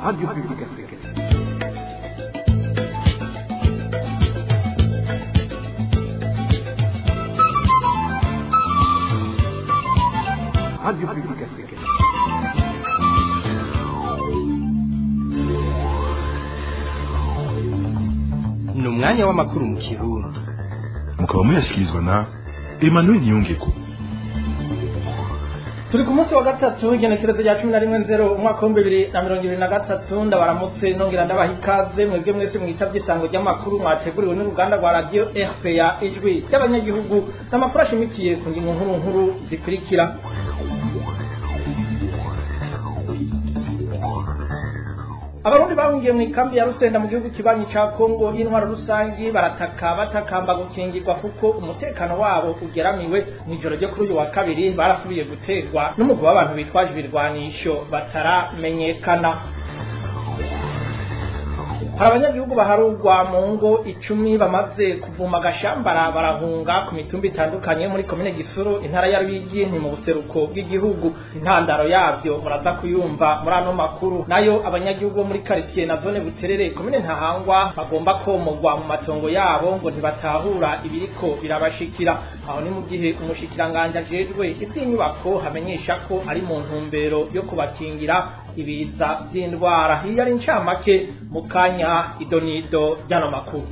Radio Publique Africaine. Radio Publique Africaine. Ni umwanya w'amakuru mu Kirundi. Mukaba muyashyikirizwa na Emmanuel Niyongeko. Turi ku munsi wa gatatu, igenekerezo rya 11.0 umwaka wa 2023. Ndabaramutse nongera ndabaha ikaze mwebwe mwese mwitavye isango ry'amakuru mwateguriwe n'uruganda rwa Radio RPA, Ijwi ry'Abanyagihugu, n'amakuru ashimikiye ku ngingo nkuru nkuru zikurikira. Abarundi bahungiye mu ikambi ya Rusenda mu gihugu kibanyi ca Kongo y'intwaro rusangi barataka batakamba gukingirwa kuko umutekano wabo ugeramiwe. Mw'ijoro ryo kuri uyu wa kabiri barasubiye gutegwa n'umugwi w'abantu bitwaje ibirwanisho bataramenyekana. Hari abanyagihugu baharurwa mu ngo 10 bamaze kuvuma agashambara barahunga ku mitumba itandukanye muri komine Gisuru, intara ya Ruyigi, ni mu buseruko bw'igihugu. Intandaro yavyo muraza kuyumva muri ano makuru. Nayo abanyagihugu bo muri quartier na zone Buterere, komine Ntahangwa, bagomba komogwa mu matongo yabo, ngo ntibatahura ibiriko birabashikira. Aho ni mu gihe umushikiranganje ajejwe ivy'inyubako hamenyesha ko ari mu ntumbero yo kubakingira ibiza vy'indwara. Iyo ari incamake, mu kanya idonido ry'ano makuru.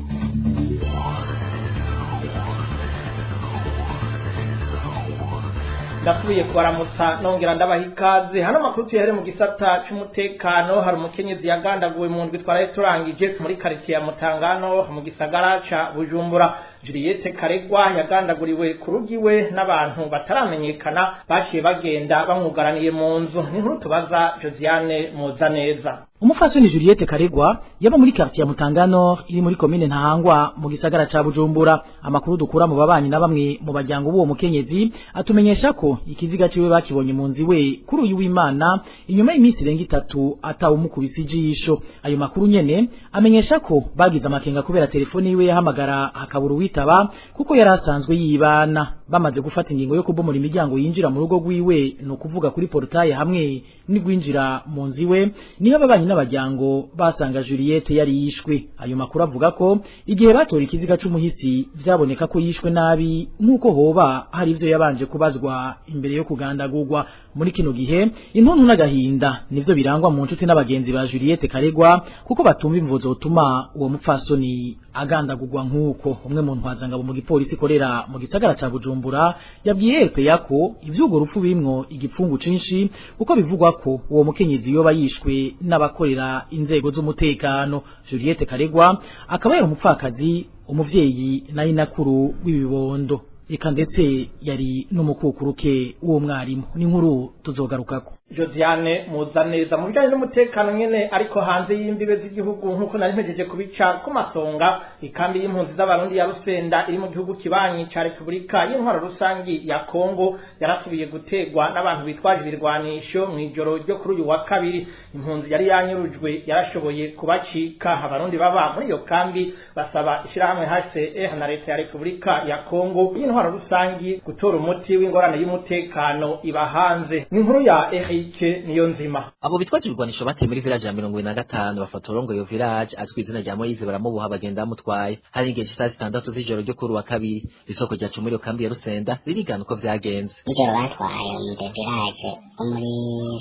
Ndasubiye kubaramutsa nongera ndabaha ikaze. Hano makuru tuyahere mu gisata c'umutekano. Hari umukenyezi yagandaguwe mu ndwi twaraye turangije muri quartier ya Mutangano mu gisagara ca Bujumbura. Juliette Karegwa yagandaguriwe ku rugo iwe n'abantu bataramenyekana, baciye bagenda bamwugaraniye mu nzu. Ni inkuru tubaza Josiane Muzaneza. Umufasoni Juliette Karegwa yaba muri quartier ya Mutangano iri muri commune Ntahangwa mu gisagara ca Bujumbura. Amakuru dukura mu babanyi na bamwe mu bajyango b'uwo mukenyezi atumenyesha ko ikiziga ciwe bakibonye mu nzu iwe kuri uyu w'Imana, inyuma y'iminsi irenga 3 atawumukubise ijisho. Ayo makuru nyene amenyesha ko bagize amakenga kubera telefone yiwe yahamagara hakabura uwitaba, kuko yari asanzwe yibana. Bamaze gufata ingingo yo kubomora imiryango yinjira mu rugo rwiwe, no kuvuga kuri portail hamwe n'igwinjira mu nzu iwe, niho ababanyi n'abajyango basanga Juliette yari yishwe. Ayo makuru avuga ko igihe batora ikiziga c'umuhisi vyaboneka ko yishwe nabi, nk'uko hoba hari ivyo yabanje kubazwa imbere yo kugandagurwa. Muri kino gihe intuntu n'agahinda nivyo birangwa mu nshuti n'abagenzi ba Juliette Karegwa, kuko batumva imvo zotuma uwo mupfasoni agandagurwa nk'uko. Umwe mu ntwazangabo mu gipolisi ikorera mu gisagara ca Bujumbura yabwiye RPA ko ivy'urwo rupfu birimwo igipfungu cinshi, kuko bivugwa ko uwo mukenyezi yoba yishwe n'abakorera inzego z'umutekano. Juliette Karegwa akaba yari umupfakazi, umuvyeyi na inakuru w'ibibondo, eka ndetse yari n'umukukuruke w'uwo mwarimu. Ni inkuru tuzogarukako. Josiane Muzaneza. Mu bijanye n'umutekano nyene ariko hanze y'imbibe z'igihugu, nk'uko nari mpejeje kubica ku masonga, ikambi y'impunzi z'Abarundi ya Rusenda iri mu gihugu kibanyi ca Repubulika y'Intwaro Rusangi ya Kongo yarasubiye gutegwa n'abantu bitwaje ibirwanisho mw'ijoro ryo kuri uyu wa kabiri. Impunzi yari yanyurujwe yarashoboye kubacika. Abarundi baba muri iyo kambi basaba ishirahamwe HCR na leta ya Repubulika ya Kongo y'Intwaro Rusangi gutora umuti w'ingorane y'umutekano iba hanze. Ni inkuru ya Eric Niyo Nzima. Abo bitwaje ibigwanisho bateye muri village ya 75, bafata urongo iyo village azwi izina rya Moise, baramuboha, bagenda bamutwaye. Hari igihe cy'isaha 6 z'ijoro ryo kuri wa kabiri. Isoko ryacu muri iyo kambi ya Rusenda ririgana uko vyagenze. Nijoro batwaye umude village wo muri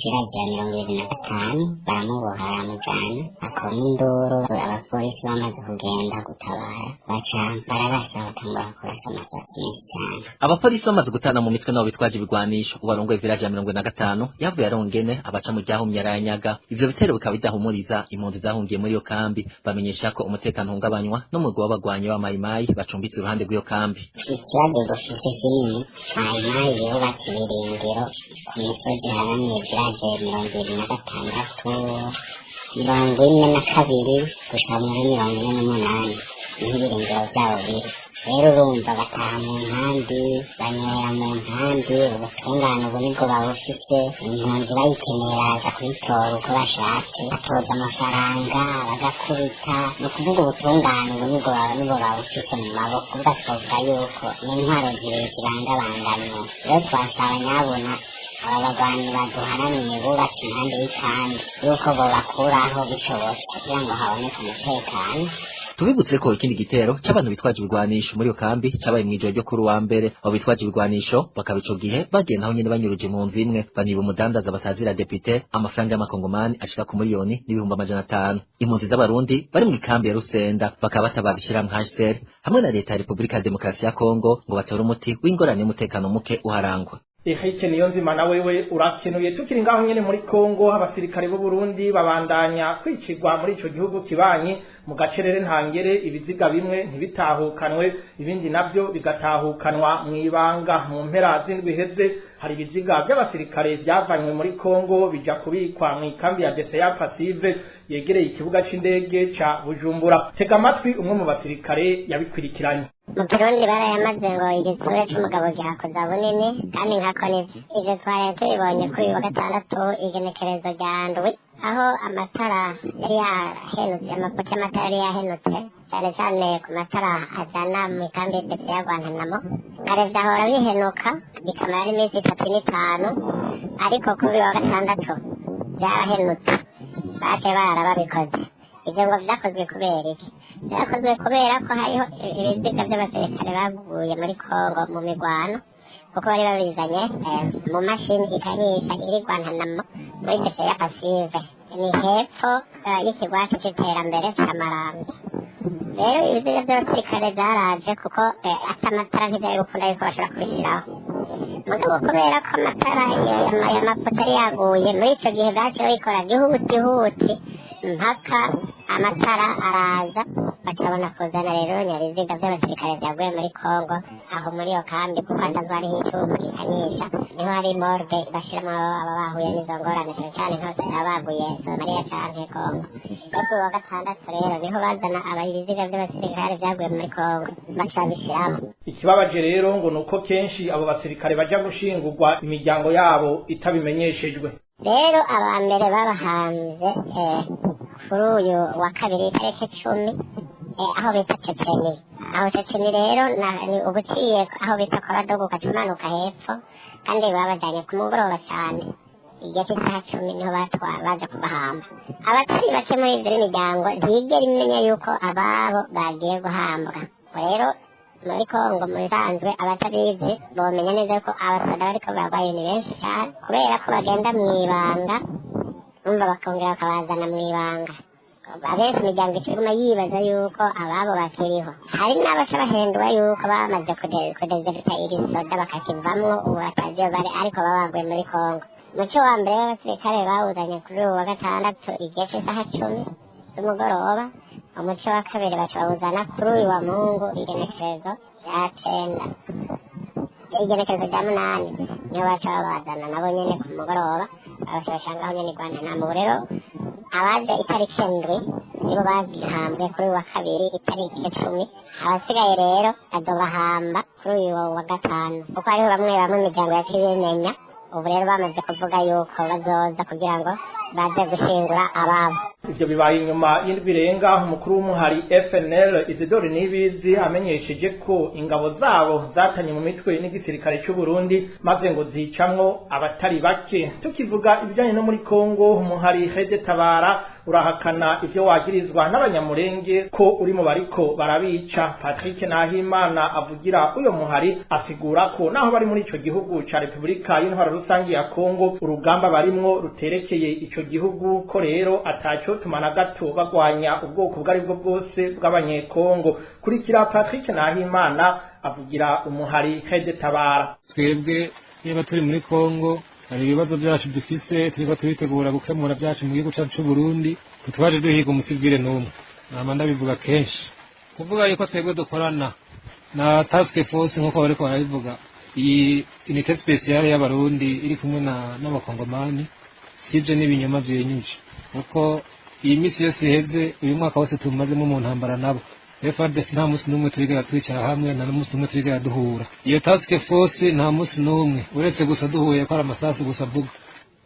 village ya 75, baramuboha, baramujana, akoma induru. Abapolisi bamaze kugenda gutabara, baca bararasa, batangura kurasa amasasu menshi cane. Abapolisi bamaze gutana mu mitwe nabo bitwaje ibigwanisho, uwarongoye village ya 75 yavuye arongene abaca mu ryahumye aranyaga. Ivyo bitero bikaba bidahumuriza impunzi zahungiye muri iyo kambi. Bamenyesha ko umutekano uhungabanywa n'umugwi w'abagwanyi b'amayimayi bacumbitse iruhande rw'iyo kambi. Ikibazo dufite kinini, mayimayi yubatse ibirindiro ku misozi ihanamiye village 76, 42 gushika muri 48, niho ibirindiro vyabo biri. Rero urumva bataha mu nkambi, banywera mu nkambi, ubutungane ubu nibwo babufise. Impunzi bayikeneye baza kuyitora uko bashatse, batoza amafaranga, bagakubita. Ni ukuvuga ubutungane ubu nibwo babufise mu maboko. Ugasabwa yuko ni intwaro zibiri zibangabanganywe. Rero twasaba nyabona Aba bagwanyi baduharaniye bubatse impande y'ikambi, yuko bobakuraho bishobotse kugira ngo haboneke umutekano. Tubibutse ko ikindi gitero c'abantu bitwaje ibigwanisho muri iyo kambi cabaye mw'ijoro ryo kuri wa mbere. Abo bitwaje ibigwanisho bakaba ico gihe bagenda aho nyene banyuruje mu nzu imwe, baniba umudandaza batazira depite amafaranga y'amakongomani ashika ku 1,500,000. Impunzi z'abarundi bari mu ikambi ya Rusenda bakaba batabaza ishirahamwe HCR hamwe na leta ya Repubulika ya Demokarasi ya Kongo ngo batore umuti w'ingorane y'umutekano muke uharangwa. Eric Niyonzima na wewe urakenuye. Tukiri ngaho nyene muri Kongo, abasirikare b'u Burundi babandanya kwicirwa muri ico gihugu kibanyi mu gacerere ntangere. Ibiziga bimwe ntibitahukanwe, ibindi navyo bigatahukanwa mw'ibanga. Mu mpera z'indwi iheze hari ibiziga by'abasirikare byavanywe muri Kongo bija kubikwa mu ikambi ya DCA Passive yegereye ikibuga c'indege ca Bujumbura. Tega amatwi umwe mu basirikare yabikwirikiranye. Mu Kirundi barayamaze ngo igitsure c'umugabo gihakoza bunini, kandi nkako nivyo. Ivyo twari tubibonye kuri uyu wa gatandatu, igenekerezo rya 7, aho amatara yari yahenutse, amapoto y'amatara yari yahenutse, cane cane ku matara ajana mu ikambi ndetse ya Guantanamo. Kare vyahora bihenuka bikamara iminsi 3 n'5, ariko kuri uyu wa gatandatu vyarahenutse, bashe barara babikoze. Ivyo ngo vyakozwe kubera iki? Vyakozwe kubera ko hariho ibiziga vy'abasirikare baguye muri Kongo mu migwano, kuko bari babizanye mu mashini ikanyisha iri Guantanamo muri dese ya Pasive, ni hepfo y'ikigwati c'iterambere ca Maramvya. Rero ibiziga vy'abasirikare vyaraje kuko ata amatara ntivyari gukunda yuko bashobora kubishiraho. Mugabo kubera ko amatara y'amapoto yari yaguye muri ico gihe, baciye babikora gihutihuti mpaka amatara araza, bacabona kuzana rero nyabiziga vy'abasirikare vyaguye muri Kongo aho muri iyo kambi, kuko hasanzwe hariho icuma gikanyisha, niho hari morgue bashiramwo aba bahuye n'izo ngorane, cane cane nk'abasirikare baguye Somaliya canke Kongo. Ariko uwa gatandatu rero niho bazana aba ibiziga vy'abasirikare vyaguye muri Kongo, baca babishiramo. Ikibabaje rero ngo nuko kenshi abo basirikare baja gushingurwa imiryango yabo itabimenyeshejwe. Rero aba mbere babahanze kuri uyu wa kabiri itariki 10, aho bita Ceceni. Aho Ceceni rero ni ubuciye aho bita kwa Badogo, ugaca umanuka hepfo, kandi babajanye ku mugoroba cane, igihe cy'isaha 10 niho baza kubahamba. Abatari bake muri ivyo miryango ntiyigera imenya yuko ababo bagiye guhambwa. Rero muri Kongo mu bisanzwe abatabizi bomenya neza ko abasoda bariko barwaye ni benshi cane, kubera ko bagenda mw'ibanga, umva bakongera bakabazana mw'ibanga. Abenshi imiryango ikiguma yibaza yuko ababo bakiriho. Hari n'abaca bahendwa yuko bamaze kudezerta iri soda bakakivamwo, ubu batazi iyo bari, ariko baba baguye muri Kongo. Muco wa mbere w'abasirikare bawuzanye kuri uyu wa gatandatu igihe c'isaha 10 z'umugoroba. Umuco wa kabiri baca bawuzana kuri uyu wa Mungu igenekerezo rya 9, igenekerezo rya 8, niho baca babazana nabo nyene ku mugoroba, baca bashangaho nyene i Guantanamo. Ubu rero abaje itariki 7 nibo bagihambwe kuri uyu wa kabiri itariki 10. Abasigaye rero azobahamba kuri uyu wa gatanu, kuko hariho bamwe bamwe imiryango yaciye ibimenya. Ubu rero bamaze kuvuga yuko bazoza kugira ngo baze gushingura ababo. Ivyo bibaye inyuma y'indwi irenga umukuru w'umuhari FNL Isidore Nibizi amenyesheje ko ingabo zabo zatanye mu mitwe n'igisirikare cy'u Burundi, maze ngo zicamwo abatari bake. Tukivuga ibijanye no muri Kongo, umuhari Hede Tabara urahakana ivyo wagirizwa n'abanyamurenge ko uri mu bariko barabica. Patrick Nahimana avugira uyo muhari asigura ko naho bari muri ico gihugu ca Repubulika y'Intwaro Rusangi ya Kongo, urugamba barimwo ruterekeye ico gihugu, ko rero ataco tumana gato bagwanya ubwoko bwari bwo bwose bw'abanyekongo. Kurikira Patrick Nahimana avugira umuhari Hede Tabara. Twebwe niba turi muri Kongo hari ibibazo byacu dufise turiko turitegura gukemura byacu mu gihugu cyacu c'u Burundi, ntitwaje duhiga umusivile n'umwe. Nama ndabivuga kenshi kuvuga yuko twebwe dukorana na task force nk'uko bariko barabivuga, iyi unité spéciale y'abarundi iri kumwe n'abakongomani, sivyo, n'ibinyoma vyenyuje, kuko iyi misi yose iheze, uyu mwaka wose tumazemo mu ntambara nabo FARDC, nta munsi n'umwe turigera twicara hamwe, nta n'umunsi n'umwe turigera duhura. Iyo task force nta munsi n'umwe, uretse gusa duhuye ko ari amasasu gusa avuga.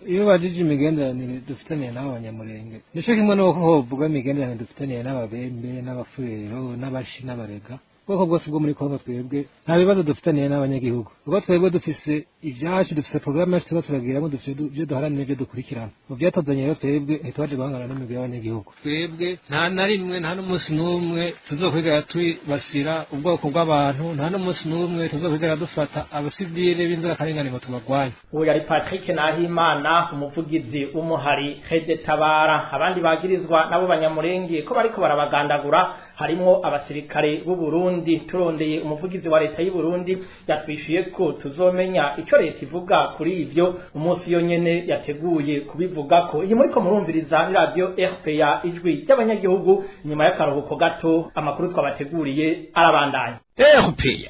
Iyo bajije imigenderanire dufitaniye n'abo banyamurenge, nico kimwe n'uko hovuga imigenderanire dufitaniye n'ababembe n'abafurero n'abashi n'abarega. Ubwoko bwose bwo muri Kongo twebwe nta bibazo dufitaniye n'abanyagihugu, kuko twebwe dufise ibyacu, dufise porogaramu yacu turiko turagiramo, dufise ibyo duharanira n'ibyo dukurikirana. Mu vyatuzanye rero twebwe ntitwaje guhangana n'imigwi y'abanyagihugu. Twebwe nta na rimwe, nta n'umunsi n'umwe tuzokwigera twibasira ubwoko bw'abantu, nta n'umunsi n'umwe tuzokwigera dufata abasivile b'inzirakarengane ngo tubagwanye. Uwo yari Patrick Nahimana, umuvugizi w'umuhari RED-Tabara. Abandi bagirizwa nabo Banyamurenge ko bariko barabagandagura harimwo abasirikare b'u Burundi. Turondeye umuvugizi wa leta y'u Burundi yatwishuye ko tuzomenya ico leta ivuga kuri ivyo umunsi yonyene yateguye kubivugako. Iyi muriko murumviriza ni radio RPA, Ijwi ry'Abanyagihugu. Nyuma y'akaruhuko gato, amakuru twabateguriye arabandanya. RPA.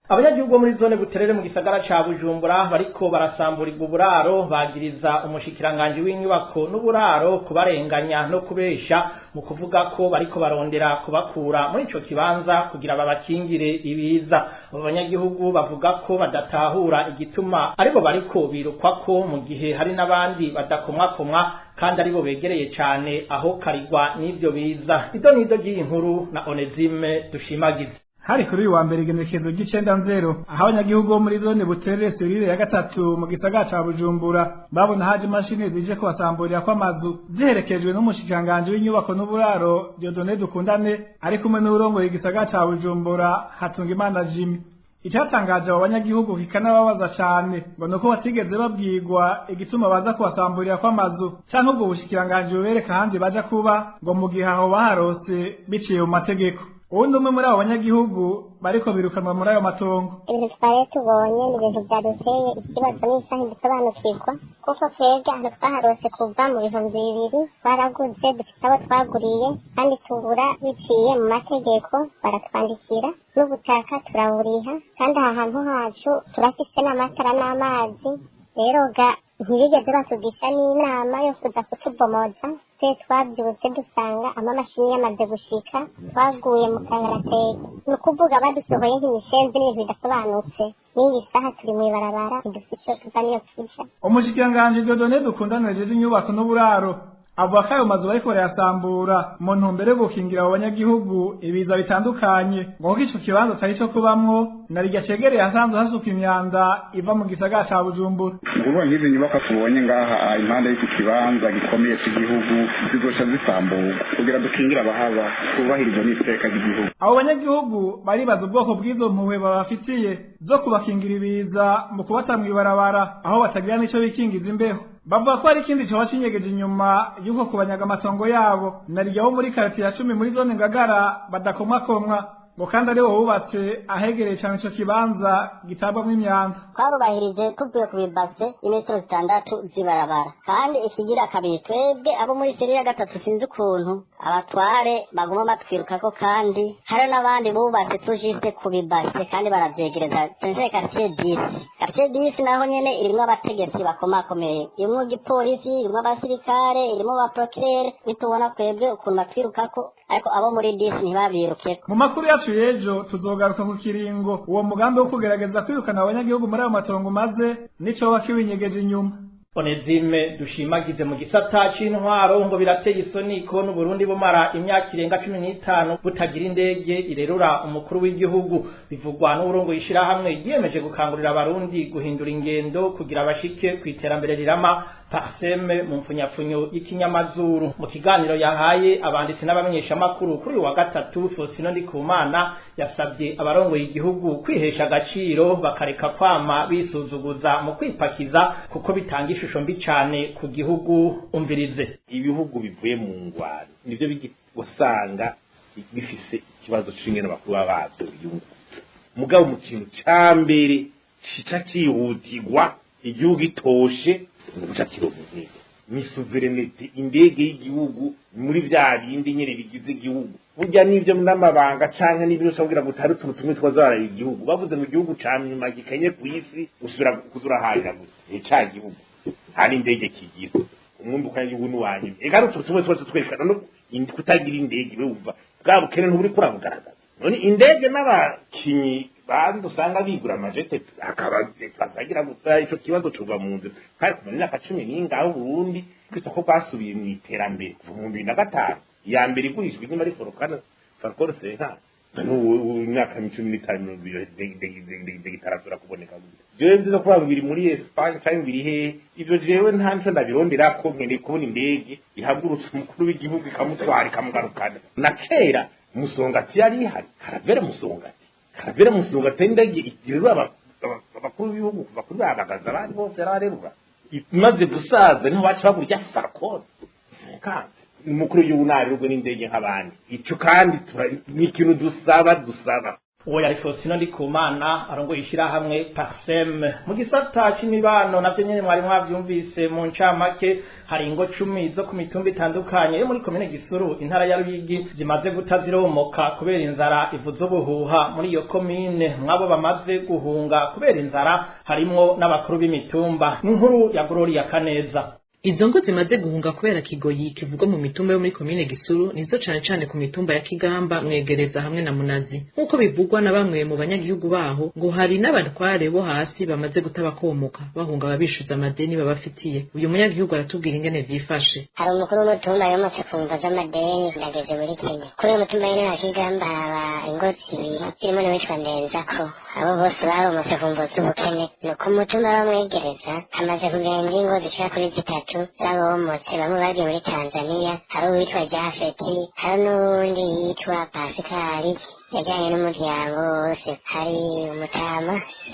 Abanyagihugu bo muri zone Buterere mu gisagara ca Bujumbura bariko barasamburirwa uburaro bagiriza umushikiranganji w'inyubako n'uburaro kubarenganya no kubesha mu kuvuga ko bariko barondera kubakura muri ico kibanza kugira babakingire ibiza. Abo banyagihugu bavuga ko badatahura igituma aribo bariko birukwako mu gihe hari n'abandi badakomwakomwa kandi aribo begereye cane aho karigwa n'ivyo biza. Ido nido ry'iyi nkuru na Onezime Dushimagize. Hari kuri uyu wa mbere, igenekerezo ry'icenda nzero, aho abanyagihugu bo muri zone Buterere, cellule ya gatatu, mu gisagara ca Bujumbura babona haje imashini zije kubasamburira kw'amazu, ziherekejwe n'umushikiranganji w'inyubako n'uburaro Dieudonné Dukundane, ari kumwe n'uwurongoye igisagara ca Bujumbura Hatungimana Jimmy. Icatangaje abo banyagihugu kikanababaza cane ngo nuko batigeze babwirwa igituma baza kubasamburira kw'amazu, canke ubwo bushikiranganji bubereka ahandi baja kuba, ngo mu gihe aho baharose biciye mu mategeko. Uwundi umwe muri abo banyagihugu bariko birukanwa muri ayo matongo. Ibintu twari tubonye ni ibintu byaduteye ikibazo n'isaha ntidusobanukirwa, kuko twebwe ahantu twaharose kuva mu 2000, twaraguze, dufite abo twaguriye kandi tugura biciye mu mategeko, baratwandikira n'ubutaka turaburiha, kandi aha hantu hacu turafise n'amatara n'amazi. Rero ga ntibigeze batugisha n'inama yo kuza kutubomoza. Twe twabyutse dusanga amamashini yamaze gushika, twaguye mu kangaratete. Ni ukuvuga badusohoye nk'imishenzi n'ibintu bidasobanutse. N'iyi saha turi mw'ibarabara, ntidufise ico tuva n'iyo tuja. Umushikiranganji Dieudonné Dukundane ajejwe inyubako n'uburaro avuga ko ayo mazu bariko barayasambura mu ntumbero yo gukingira abo banyagihugu ibiza bitandukanye, ngo kuko ico kibanza atari ico kubamwo na rirya cegereye hasanzwe hasuka imyanda iva mu gisagara ca Bujumbura. Ni ukuvuga nk'izi nyubakwa tubonye ngaha impande y'iki kibanza gikomeye cy'igihugu zizoca zisamburwa kugira dukingire abahaba, twubahirize n'iteka ry'igihugu. Abo banyagihugu baribaza ubwoko bw'izo mpuhwe babafitiye zo kubakingira ibiza mu kubata mw'ibarabara aho batagira n'ico bikingiza imbeho. Bavuga ko hari ikindi coba cinyegeje inyuma y'uko kubanyaga amatongo yabo, na rirya bo muri karitiye ya 10 muri zone Ngagara badakomwakomwa, ngo kandi aribo bubatse ahegereye cane ico kibanza gitabwamwo imyanda. Twarubahirije tuvuye ku bibase imetero 6 z'ibarabara. Kandi ikigira kabiri, twebwe abo muri cellule ya gatatu, sinzi ukuntu abatware baguma batwirukako, kandi hari n'abandi bubatse tujiste ku bibase kandi baravyegereza. Sense quartier 10, quartier 10 naho nyene irimwo abategetsi bakomakomeye, irimwo igipolisi, irimwo abasirikare, irimwo abaprocureur. Nitubona twebwe ukuntu batwirukako, ariko abo muri 10 ntibabirukeko. Mu makuru yacu y'ejo tuzogaruka ku kiringo uwo mugambi wo kugerageza kwirukana abanyagihugu muri ayo matongo maze n'icoba kiwinyegeje inyuma. Onezime Dushimagize. Mu gisata c'intwaro, ngo birateye isoni kubona Uburundi bumara imyaka irenga 15 butagira indege irerura umukuru w'igihugu. Bivugwa n'uwurongoye ishirahamwe ryiyemeje gukangurira Abarundi guhindura ingendo kugira bashike ku iterambere rirama, PARCEM mu mpfunyapfunyo y'ikinyamazuru. Mu kiganiro yahaye abanditsi n'abamenyeshamakuru kuri uyu wa gatatu, Faustin Ndikumana yasabye abarongoye igihugu kwihesha agaciro, bakareka kwama bisuzuguza mu kwipakiza, kuko bitanga ishusho mbi cane ku gihugu. Umvirize. Ibihugu bivuye mu ngwano nivyo wasanga bifise ikibazo c'ingene bakuru bavyo biyungutse. Mugabo mu kintu ca mbere cica cihutirwa igihugu itoshe guca kironka ni souveraineté, indege y'igihugu muri vya bindi nyene bigize igihugu. Burya n'ivyo n'amabanga canke n'ibintu ushobora kugira ngo utari utuntu tumwe twazaraye igihugu. Bavuze mu gihugu ca nyuma gikenye kw'isi, usubira kuzuraharira gusa ni ca gihugu hari indege kigira umwumbi ukanyagihugu n'uwanyuma. Eka ari utuntu tumwe twose twerekana no kutagira indege, wumva bwa bukene ntuburi kurabugaragaza. None indege n'abakinyi bandi usanga bigura amajete akaba bazagira gusa ico kibazo cuva mu nzira. Kandi kuva mu myaka cumi n'ingaho Burundi kwita ko bwasubiye mu iterambere kuva mu 2005, iya mbere igurishwa inyuma ari forokana. Falcon 50 n'ubu imyaka 15 20 itarasubira kuboneka gute. Jewe nziza kuvuga ngo iri muri Espagne canke biri hehe, ivyo jewe nta nico ndabironderako. Nkeneye kubona indege ihagurutse umukuru w'igihugu ikamutwara ikamugarukana. Na kera Musongati yari ihari, Caravelle Musongati, Caravelle Musongati, indege igerura abakuru b'ibihugu kuva kuri ba Bagaza, abandi bose yararerura. Imaze gusaza niho baca bagura irya Falcon 50. Umukuru w'igihugu narerurwe n'indege nk'abandi. Ico kandi ni ikintu dusaba. Uwo yari Faustin Ndikumana arongoye ishirahamwe Parsem. Mu gisata c'imibano navyo nyene mwari mwavyumvise mu ncamake, hari ingo 10 zo ku mitumba itandukanye yo muri komine Gisuru, intara ya Ruyigi, zimaze guta ziromoka kubera inzara ivuza ubuhuha muri iyo komine. Mwabo bamaze guhunga kubera inzara harimwo n'abakuru b'imitumba. N'inkuru ya Gloria Kaneza. Izo ngo zimaze guhunga kubera kigoyi kivugwa mu mitumba yo muri komine Gisuru nizo cane cane ku mitumba ya Kigamba, Mwegereza hamwe na Munazi. Nk'uko bivugwa na bamwe mu banyagihugu baho, ngo hari n'abatware bo hasi bamaze guta bakomoka bahunga ababishuza amadeni babafitiye. Uyu munyagihugu aratubwira ingene vyifashe. Hari umukuru w'umutumba yomotse ku mvo z'amadeni ndageze muri Kenya. Kuri uyu mutumba nyene wa Kigamba haba ingo zibiri zirimo n'uwitwa Ndenzako, abo bose baromotse ku mvo z'ubukene. Ni ku mutumba wa Mwegereza hamaze kugenda ingo zishika kuri 3 z'abomotse, bamwe bagiye muri Tanzania, hari uwitwa Jafeti, hari n'uwundi yitwa Pasikali yajyanye n'umuryango wose. Hari umutama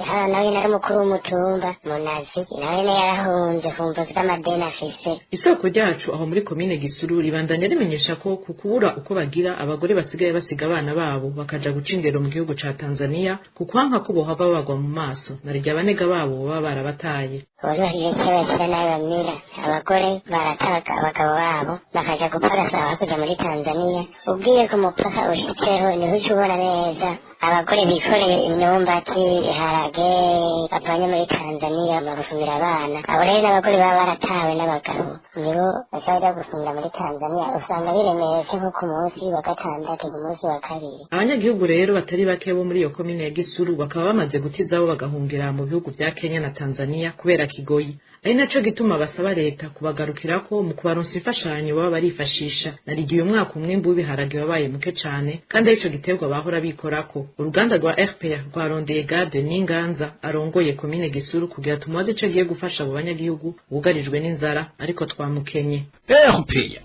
hano nawe nari umukuru w'umutumba Munazi, nawe yarahunze ku mvo z'amadeni afise. Isoko ryacu aho muri komine Gisuru ribandanya rimenyesha ko ku kubura uko bagira, abagore basigaye basiga abana babo bakaja guca ingero mu gihugu ca Tanzania ku kwanka ko bohava bagwa mu maso na rirya banega babo baba barabataye. Ubu icyo bashyira nabi bamira, abagore barataga abagabo babo bakaja guparasa hakurya muri Tanzania. Ubwiye ku mupaka ushitseho niho uca ubona neza abagore bikoreye imyumbati, ibiharage bavanye muri Tanzania bagusumira abana. Abo rero n'abagore baba baratawe n'abagabo nibo baca baja gusumira muri Tanzania, usanga biremeye nko ku munsi wa gatandatu, ku munsi wa kabiri. Abanyagihugu rero batari bake bo muri iyo komine ya Gisuru bakaba bamaze gutizaho bagahungira mu bihugu vya Kenya na Tanzania kubera kigoyi, ari naco gituma basaba leta kubagarukirako mu kubaronsa imfashanyo baba barifashisha. Narigiye umwaka umwimbu w'ibiharage wabaye muke cane kandi arico giterwa bahora bikorako. Uruganda rwa RPA rwarondeye Gade N'Inganza arongoye komine Gisuru kugira tumubaze ico agiye gufasha abo banyagihugu bugarijwe n'inzara, ariko twamukenye. RPA.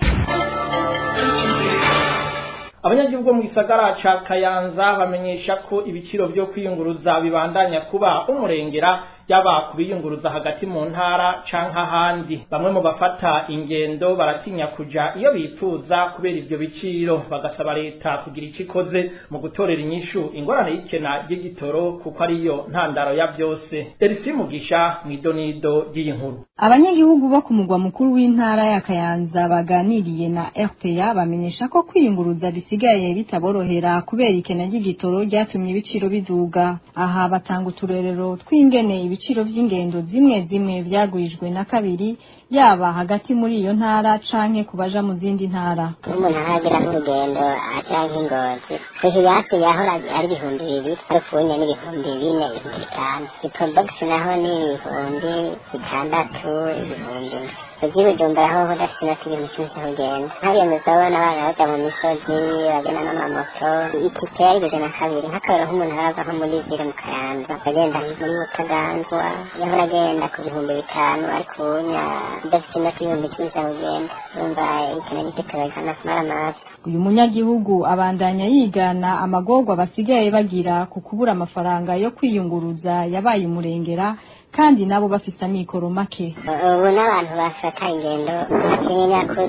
Abanyagihugu mu gisagara ca Kayanza bamenyesha ko ibiciro vyo kwiyunguruza bibandanya kuba umurengera, yaba kubiyunguruza hagati mu ntara canke ahandi. Bamwe mu bafata ingendo baratinya kuja iyo bipfuza kubera ivyo biciro, bagasaba leta kugira ico ikoze mu gutorera inyishu ingorane y'ikena ry'igitoro, kuko ariyo ntandaro ya vyose. Elisi Mugisha mw'idonido ry'iyi nkuru. Abanyagihugu bo ku mugwa mukuru w'intara ya Kayanza baganiriye na RPA bamenyesha ko kwiyunguruza bisigaye bitaborohera kubera ikena ry'igitoro ryatumye ibiciro biduga. Aha batanga uturerero tw'ingene ibiciro vy'ingendo zimwe zimwe vyagwijwe na kabiri, yaba hagati muri iyo ntara canke kubaja mu zindi ntara. Umuntu aragira nk'urugendo aca nk'Ingozi, kuhiyasi yahora ari 2000, ariko ubunya ni 4000, 5000. Ipobogisi naho ni 6000, 7000. Ugiye Bujumbura hoho udafite inoti 10,000 kugenda. Hariya muzabona abana baja mu misozi bagenda n'amamoto, itike yariguze na kabiri. Nk'akarorero nk'umuntu arava nko muri zero mu Kayanza agenda muri Mutaganzwa, yahora agenda ku 5000, ariko ubunya udafite inoti 10,000 kugenda. Urumva ikena ry'igitoro nk'amasamaramaza. Uyu munyagihugu abandanya yigana amagorwa basigaye bagira ku kubura amafaranga yo kwiyunguruza yabaye umurengera, kandi nabo bafise amikoro make. Ubu n'abantu bafata ingendo batinya ko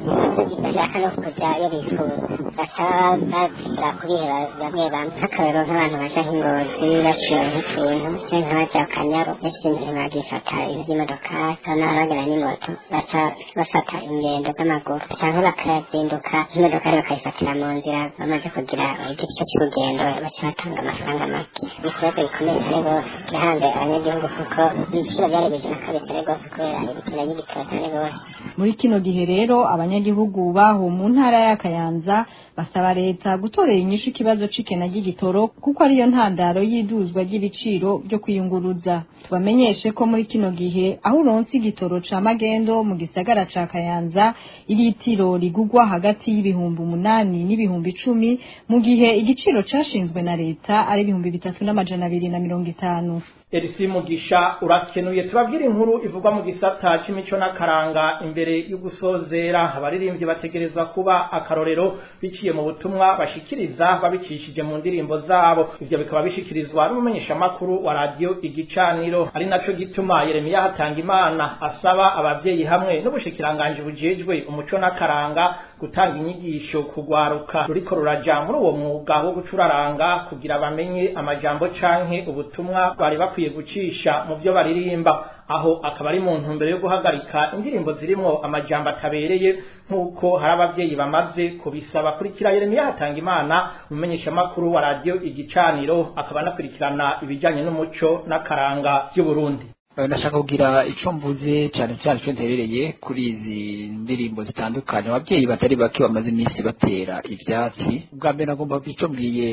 bashaka no kuja iyo bifuza, baca basubira kubiheba bamwe bamwe. Nk'akarorero nk'abantu baja nk'Ingozi bashoye nk'utuntu canke nk'abaja ku Kanyaru, benshi ntibagifata ivy'imodokari, hari n'abagenda n'imoto, baca bafata ingendo z'amaguru canke bakazinduka nk'imodokari bakayifatira mu nzira, bamaze kugira igice c'urugendo baca batanga amafaranga make. Ni ikibazo gikomeye cane rwose kirahanze abanyagihugu, kuko Ibiciro byarigwije na kabiri cyane rwose kubera ibikena ry'igitoro cyane rwose. Muri kino gihe rero, abanyagihugu baho mu ntara ya Kayanza basaba leta gutorera inyishu ikibazo c'ikena ry'igitoro, kuko ariyo ntandaro y'iduzwa ry'ibiciro byo kwiyunguruza. Tubamenyeshe ko muri kino gihe aho uronse igitoro ca magendo mu gisagara ca Kayanza, iritiro rigugwa hagati y'8,000 n'10,000, mu gihe igiciro cashinzwe na leta ari 3,250. Elisi Mugisha, urakenuye. Tubabwira inkuru ivugwa mu gisata c'imico n'akaranga imbere y'ugusozera. Abaririmbyi bategerezwa kuba akarorero biciye mu butumwa bashikiriza babicishije mu ndirimbo zabo. Ivyo bikaba bishikirizwa n'umumenyeshamakuru wa radio Igicaniro, ari naco gituma Yeremiya Hatangimana asaba abavyeyi hamwe n'ubushikiranganji bujejwe umuco n'akaranga gutanga inyigisho kugwaruka ruriko ruraja muri uwo mwuga wo gucuraranga, kugira bamenye amajambo canke ubutumwa bari bakwiye gucisha mu byo baririmba. Aho akaba ari mu ntumbero yo guhagarika indirimbo zirimwo amajambo atabereye, nk'uko hari abavyeyi bamaze kubisaba. Kurikira Yeremiya Hatangimana, umumenyeshamakuru wa radio Igicaniro, akaba anakurikirana ibijanye n'umuco n'akaranga by'Uburundi. Ndashaka kugira ico mvuze, cyane cyane ico nterereye kuri izi ndirimbo zitandukanye ababyeyi batari bake bamaze iminsi batera ivyatsi. Ubwa mbere nagomba kugira ico mbwiye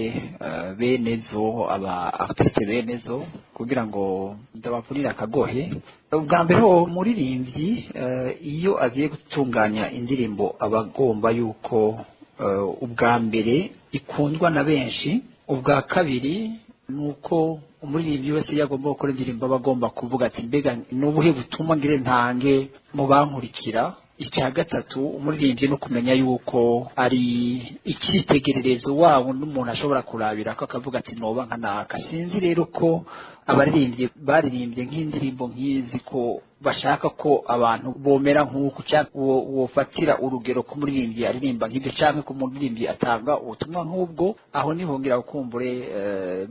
benezo, aba artiste benezo, kugira ngo ndabavunire akagohe. Ubwa mbere, uwo muririmbyi iyo agiye gutunganya indirimbo aba agomba yuko ubwa mbere ikundwa na benshi. Ubwa kabiri nuko umuririmbyi wese iyo agomba gukora indirimbo aba agomba kuvuga ati: "Mbega ni ubuhe butumwa ngire ntange mu bankurikira?" Icya gatatu, umuririmbyi no kumenya yuko ari icyitegererezo wabo n'umuntu ashobora kurabira ko akavuga ati: "Noba nka naka." Sinzi rero ko abaririmbyi baririmbye nk'indirimbo nk'izi ko bashaka ko abantu bomera nk'uku, cyangwa wofatira urugero ku muririmbyi aririmba nk'ibyo, cyangwa ku muririmbyi atanga ubutumwa nk'ubwo. Aho nihongera gukumbure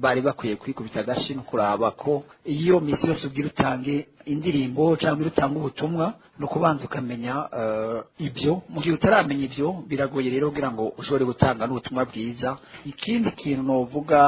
bari bakwiye kwikubita agashi no kuraba ko iyo misi yose ubwira utange indirimbo cyangwa utange ubutumwa, ni ukubanza ukamenya ibyo. Mu gihe utaramenya ibyo, biragoye rero kugira ngo ushobore gutanga n'ubutumwa bwiza. Ikindi kintu novuga,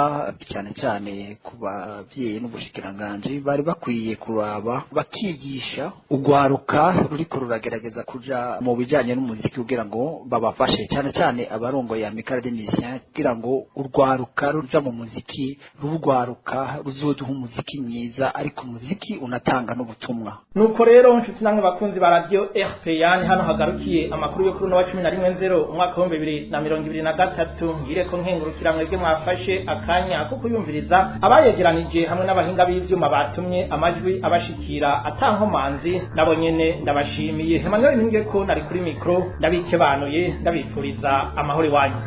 cyane cyane ku babyeyi n'ubushikiranganji, bari bakwiye kuraba bakigisha urwaruka ruriko ruragerageza kuja mu bijanye n'umuziki, kugira ngo babafashe, cyane cyane abarongoye Amicale des Musiciens, kugira ngo urwaruka ruja mu muziki rurwaruka ruzoduha umuziki mwiza, ariko umuziki unatanga n'ubutumwa. Nuko rero, nshuti namwe bakunzi ba radio RPA, ni hano hagarukiye amakuru yo kuri uno wa 11/0 umwaka wa 2023. Ngire ko nkengurukira mwebwe mwafashe akanya ko kuyumviriza, abayegeranije hamwe n'abahinga b'ivyuma batumye amajwi abashikira atankomanzi, nabo nyene ndabashimiye. Emmanuel Ningeko nari kuri micro, ndabikebanuye, ndabipfuriza amahoro iwanyu.